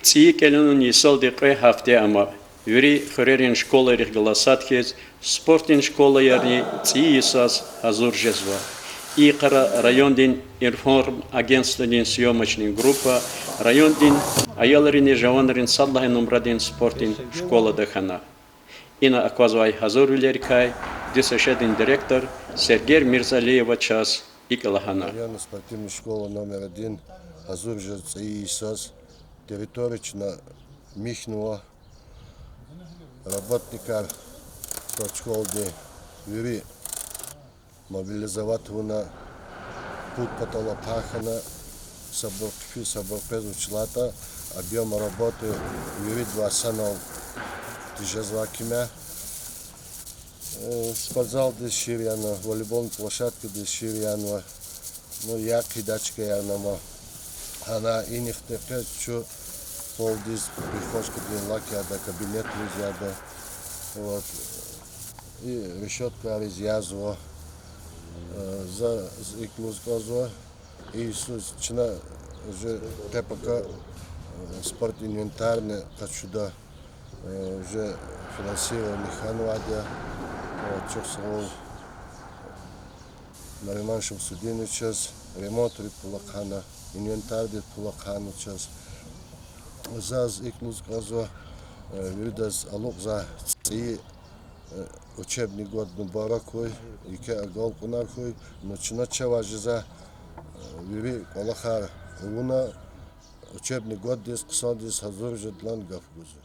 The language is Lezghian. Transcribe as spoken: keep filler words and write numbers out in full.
ЦӀийи кӀелунин йисалди кьве гьафте ама вири хуьрерин школайрихъ галаз сад хьиз, спортдин школаярни цӀийи йисаз гьазур жезва. И йикъара райондин информагентстводин съёмочный группа райондин аялринни жаванрин сад лагьай нумрадин спортдин школада хьана. Ина аквазвай гьазурвилерикай ДСШ-дин директор Сергей Мирзалиева чаз икӀ лагьана. Районный спортивный школа номер один гьазур жез цӀийи йисаз, территория чна михьнава, работникар спортшколдин вири мобилизовать авуна, пуд патал ахъа хьана, сабур хъфиз, сабур къвез вуч лагьайтӀа, объём работы виридавай санал тежезвай кимя. Э, спортзалдиз шир янава, волейбольный площадкадиз шир янава. Ну, я кьидай чкаярни ама. Гьана инихъ текъе чун полдиз прихожкадин лак яда, кабинетриз яда. Вот. И решёткайриз язва. Э, за, за икӀ лугьуз кӀанзава. И йисуз чна уже къе-пака, э, спорт инвентарни къачуда, э, уже финансирование хьанвайди я. Э, чухсагъул Нариман Шамсудиновичаз, ремонтрин пул ахъайна, инвентардин пул ахъайна чаз. Заз икӀ лугьуз кӀанзава, э, виридаз алукьзавай цӀийи, э, учебный год мубарак хьуй, еке агалкьунар хьуй, ну чна чавай жезвай, э, вири кӀвалахар авуна, учебный годдиз хъсандиз гьазур жедалди гаф гузва.